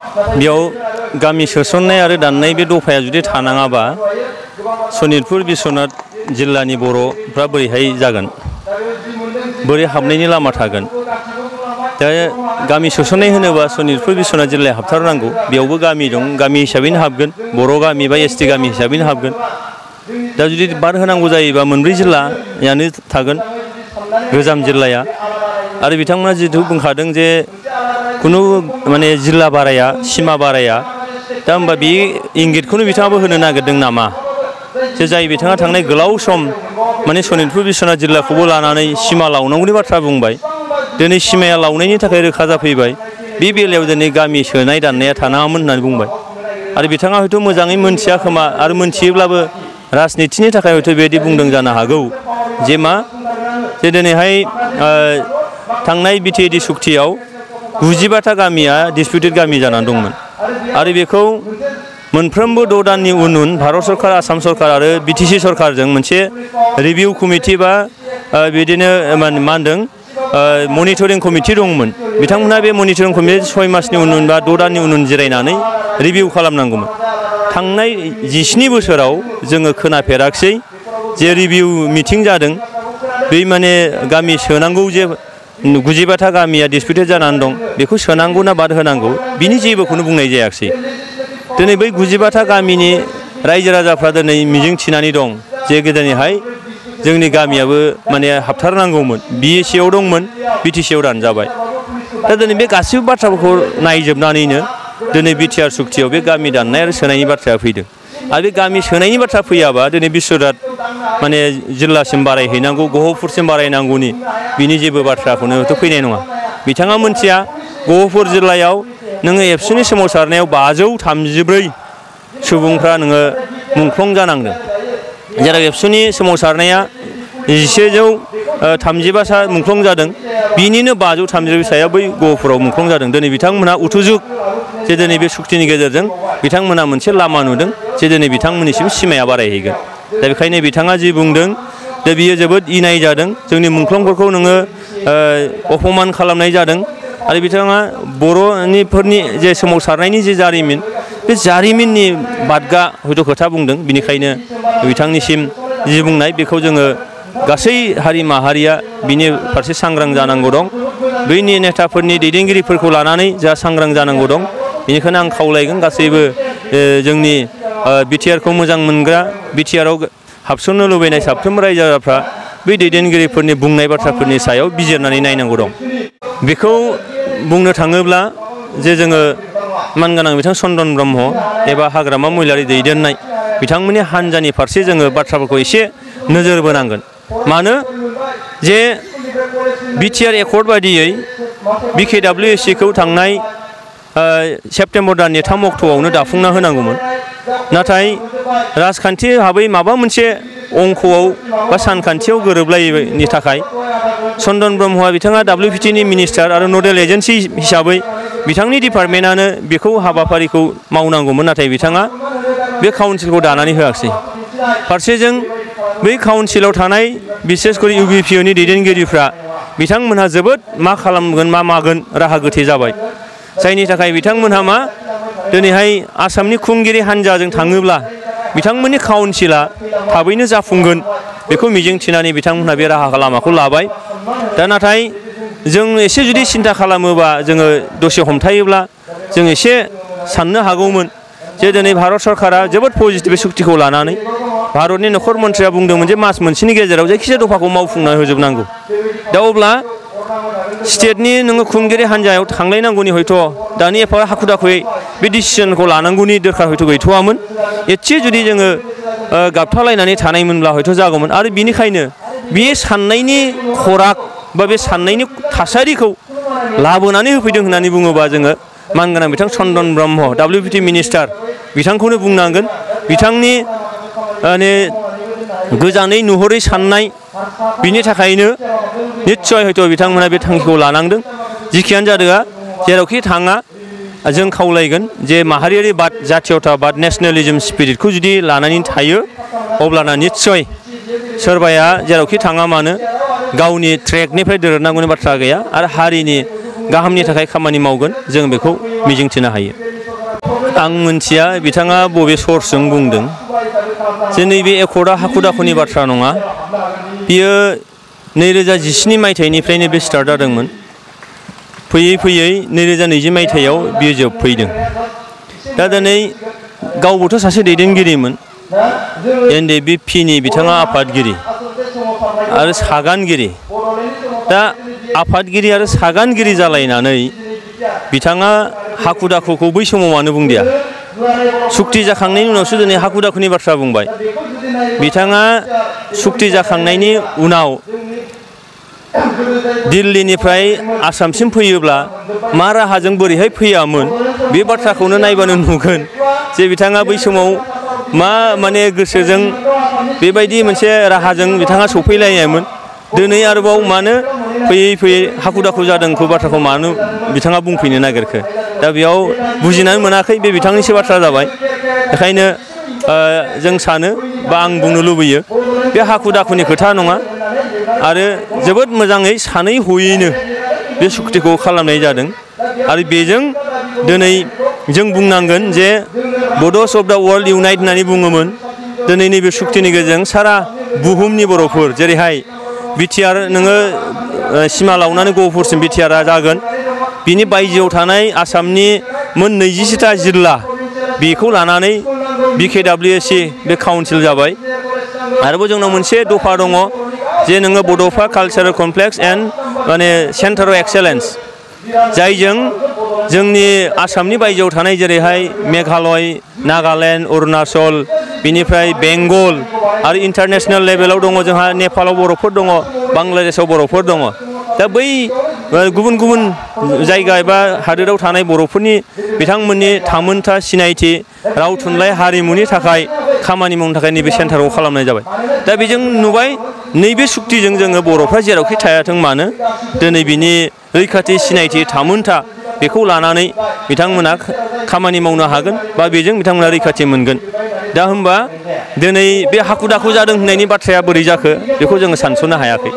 बेयाव गामि सोसननाय आरो दाननाय बे दफाया जुदि थानाङाबा सनितपुर बिश्वनाथ जिल्लानि बर'फ्रा बोरैहाय जागोन, बोरै हाबनायनि लामा थागोन। दा गामि सोसननाय होनोबा सनितपुर बिश्वनाथ जिल्लाया हाबथारनांगौ। बेयावबो गामि दं, गामि हिसाबैनो हाबगोन, बर' गामि बा एसटि गामि हिसाबैनो हाबगोन। दा जुदि बाद होनांगौ जायोबा मोनब्रै जिल्लायानो थागोन गोजाम जिल्लाया। आरो बिथांमोना जिहेतु बुंखादों जे खुनु माने जिल्ला बाराया, सिमा बाराया। दा होमबा बे इंगितखौनो बिथाङाबो होनो नागिरदों नामा जे जाय बिथाङा थांनाय गोलाव सम माने सनितपुर बिश्वनाथ जिल्लाखौबो लानानै सिमा लावनांगौनि बाथ्रा बुंबाय। दिनै सिमाया लावनायनि थाखाय रोखा जाफैबाय। बे बेलायाव दिनै गामि सोनाय दाननाया थानाङामोन होननानै बुंबाय। आरो बिथाङा हयथ' मोजाङै मोनथिया खोमा, आरो मोनथियोब्लाबो राजनितिनि थाखाय हयथ' बेबायदि बुंदों जानो हागौ जे मा जे दिनैहाय थांनाय बिटिएडि सुक्तियाव 95था गामिया डिसपिउटेड गामि जानानै दंमोन। आरो बेखौ मोनफ्रोमबो 6 दाननि उन भारत सरकार, आसाम सरकार आरो बिटिसि सरकारजों मोनसे रिभिउ कमिटि बा बिदिनो मा होनदों मनिटरिं कमिटि दंमोन। बिथांमोनहा बे मनिटरिं कमिटि 6 मासनि उन बा 6 दाननि उन जिरायनानै रिभिउ खालामनांगौमोन। थांनाय 17 बोसोराव जोङो खोनाफेराखिसै जे रिभिउ मिटिं जादों। बै माने गामि सोनांगौ जे 95था गामिया डिसपिउटेड जानानै दं, बेखौ सोनांगौ ना बाद होनांगौ बिनि जेबोखौनो बुंनाय जायाखिसै। दिनै बै 95था गामिनि रायजो राजाफ्रा दिनै मिजिं थिनानै दं जे गोदोनिहाय जोंनि गामियाबो माने हाबथारनांगौमोन। बिएसिआव दंमोन, बिटिसिआव दानजाबाय। दा दिनै बे गासैबो बाथ्राफोरखौ नायजोबनानैनो दिनै बिटिआर सुक्तियाव बे गामि दाननाय आरो सोनायनि बाथ्राया फैदों। आरो बे गामि सोनायनि बाथ्रा फैयाबा दिनै बिश्वनाथ माने जिल्लासिम बारायहैनांगौ, गहपुरसिम बारायनांगौनि बिनि जेबो बाथ्राखौनो हयथ' फैनाय नङा। बिथाङा मोनथिया गहपुर जिल्लायाव नोङो एबसुनि सोमावसारनायाव 534 सुबुंफ्रा नोङो मुंख्लं जानांदों। जेराव एबसुनि सोमावसारनाया 1135 मुंख्लं जादों, बिनिनो 534 बै गहपुराव मुंख्लं जादों। दिनै बिथांमोनहा उथुजुग जे दिनै बे सुक्तिनि गेजेरजों बिथांमोनहा मोनसे लामा नुदों जे दिनै बिथांमोननिसिम सिमाया बारायहैगोन। दा बेखायनो बिथाङा जि बुंदों दा बियो जोबोद इनाय जादों। जोंनि मुंख्लंफोरखौ नोङो अपमान खालामनाय जादों। आरो बिथाङा बर'फोरनि जे सोमावसारनायनि जे जारिमिन, बे जारिमिननि बादगा हयथ' खोथा बुंदों। बिनिखायनो बिथांनिसिम जि बुंनाय बेखौ जोङो गासै हारि माहारिया बिनि फारसे सांग्रां जानांगौ दं। बैनि नेताफोरनि दैदेनगिरिफोरखौ लानानै जा सांग्रां जानांगौ दं। बेनिखायनो आं खावलायगोन गासैबो जोंनि बिटिआरखौ मोजां मोनग्रा, बिटिआराव हाबसननो लुबैनाय साफ्रोमबो रायजो राजाफ्रा बै दैदेनगिरिफोरनि बुंनाय बाथ्राफोरनि सायाव बिजिरनानै नायनांगौ दं। बेखौ बुंनो थाङोब्ला जे जोङो मानगोनां बिथां चन्दन ब्रह्म एबा हाग्रामा महिलारि दैदेननाय बिथांमोननि हान्जानि फारसे जोङो बाथ्राफोरखौ एसे नोजोर बोनांगोन। मानो जे बिटिआर एकर्ड बायदियै बिकेडब्लिउएससिखौ थांनाय सेप्तेम्बर दाननि 3 अक्ट'आवनो दाफुंना होनांगौमोन। नाथाय राजखान्थि भाबै माबा मोनसे अंकआव बा सानखान्थियाव गोरोबलायैनि थाखाय चन्दन ब्रह्मआ बिथाङा WPTनि मिनिस्टार आरो नडेल एजेन्सि हिसाबै बिथांनि डिपार्टमेन्टआनो बेखौ हाबाफारिखौ मावनांगौमोन। नाथाय बिथाङा बे काउन्सिलखौ दानानै होआखिसै। फारसेजों बै काउन्सिलाव थानाय बिसेसकरि इउबिपिअनि दैदेनगिरिफ्रा बिथांमोनहा जोबोद मा खालामगोन मा मागोन राहा गोथे जाबाय। जायनि थाखाय बिथांमोनहा मा दिनैहाय आसामनि खुंगिरि हान्जाजों थाङोब्ला बिथांमोननि काउन्सिला थाबैनो जाफुंगोन बेखौ मिजिं थिनानै बिथांमोनहा बे राहा लामाखौ लाबाय। दा नाथाय जों एसे जुदि सिन्था खालामोबा, जोङो दसे हमथायोब्ला जों एसे साननो हागौमोन जे दिनै भारत सरकारा जोबोद पजिटिभ सुक्तिखौ लानानै भारतनि नखर मन्थ्रिया बुंदोंमोन जे मास मोनसेनि गेजेराव जायखिजाया दफाखौ मावफुंना होजोबनांगौ। दा अब्ला स्टेटनि नोङो खुंगिरि हान्जायाव थांलायनांगौनि हयथ' दानि एफा हाखु दाखुयै बे डिसिसनखौ लानांगौनि दरखार हयथ' गैथ'वामोन। एसे जुदि जोङो गाबथालायनानै थानायमोनब्ला हयथ' जागौमोन। आरो बिनिखायनो बे साननायनि खराग बा बे साननायनि थासारिखौ लाबोनानै होफैदों होननानै बुङोबा जोङो मानगोनां बिथां चन्दन ब्रह्म WPT मिनिस्टार बिथांखौनो बुंनांगोन। बिथांनि माने गोजानै नुहुरै साननाय, बिनि थाखायनो निस्सय हयथ' बिथांमोना बे थांखिखौ लानांदों। जिखियानो जादोआ जेरावखि थाङा जों खावलायगोन जे माहारियारि बाद, जातीयताबाद, नेसनेलिज्म स्पिरिटखौ जुदि लानानै थायो अब्लाना निस्सय सोरबाया जेरावखि थाङा मानो गावनि ट्रेकनिफ्राय दोरोदनांगौनि बाथ्रा गैया आरो हारिनि गाहामनि थाखाय खामानि मावगोन, जों बेखौ मिजिंथिनो हायो। आं मोनथिया बिथाङा बबे सर्सजों बुंदों जे नैबे एकर्डआ हाखु दाखुनि बाथ्रा नङा। बियो 2017 मायथाइनिफ्रायनो बे स्टार्ट जादोंमोन। फैयै फैयै 2020 मायथाइयाव बियो जोबफैदों। दा दिनै गावबोथ' सासे दैदेनगिरिमोन, NDBP-नि बिथाङा आफादगिरि आरो सागानगिरि। दा आफादगिरि आरो सागानगिरि जालायनानै बिथाङा हाखु दाखुखौ बै समाव मानो बुंदिया? सुक्ति जाखांनायनि उनावसो दिनै हाखु दाखुनि बाथ्रा बुंबाय। बिथाङा सुक्ति जाखांनायनि उनाव दिल्लीनिफ्राय आसामसिम फैयोब्ला मा राहाजों बोरैहाय फैयामोन बे बाथ्राखौनो नायबानो नुगोन जे बिथाङा बै समाव मा माने गोसोजों बेबायदि मोनसे राहाजों बिथाङा सफैलायामोन। दिनै आरोबाव मानो फैयै फैयै हाखु दाखु जादोंखौ बाथ्राखौ मानो बिथाङा बुंफैनो नागिरखो? दा बेयाव बुजिनानै मोनाखै, बे बिथांनिसो बाथ्रा जाबाय। बेखायनो जों सानो बा आं बुंनो लुबैयो बे हाखु दाखुनि खोथा नङा आरो जोबोद मोजाङै सानै हयैनो बे सुक्तिखौ खालामनाय जादों। आरो बेजों दिनै जों बुंनांगोन जे बड'स अफ द वर्ल्ड इउनाइट होननानै बुङोमोन। दिनै नैबे सुक्तिनि गेजेरजों सारा बुहुमनि बर'फोर, जेरैहाय बिटिआर नोङो सिमा लावनानै गहपुरसिम बिटिआरआ जागोन, बिनि बायजोआव थानाय आसामनि मोन 27टा जिल्ला बेखौ लानानै BKWSC बे काउन्सिल जाबाय। आरोबाव जोंनाव मोनसे दफा दङ जे नोङो बड'फा कालचारेल कमप्लेक्स एन्ड माने सेन्टार अफ एक्सेलेन्स, जायजों जोंनि आसामनि बायजोआव थानाय जेरैहाय मेघालय, नागालेण्ड, अरुणाचल, बिनिफ्राय बेंगल आरो इन्टारनेसनेल लेभेलाव दङ जोंहा नेपालाव बर'फोर दङ, बांलादेशआव बर'फोर दङ। दा बै गुबुन गुबुन जायगा एबा हादोराव थानाय बर'फोरनि बिथांमोननि थामोनथा सिनायथि राव थुनलाइ हारिमुनि थाखाय खामानि मावनो थाखाय नैबे सेन्टारखौ खालामनाय जाबाय। दा बेजों नुबाय नैबे सुक्तिजों जोङो बर'फ्रा जेरावखि थायाथों मानो दिनै बिनि रैखाथि सिनायथि थामोनथा बेखौ लानानै बिथांमोना खामानि मावनो हागोन बा बेजों बिथांमोना रैखाथि मोनगोन। दा होमबा दिनै बे हाखु दाखु जादों होननायनि बाथ्राया बोरै जाखो बेखौ जोङो सानस'नो हायाखै।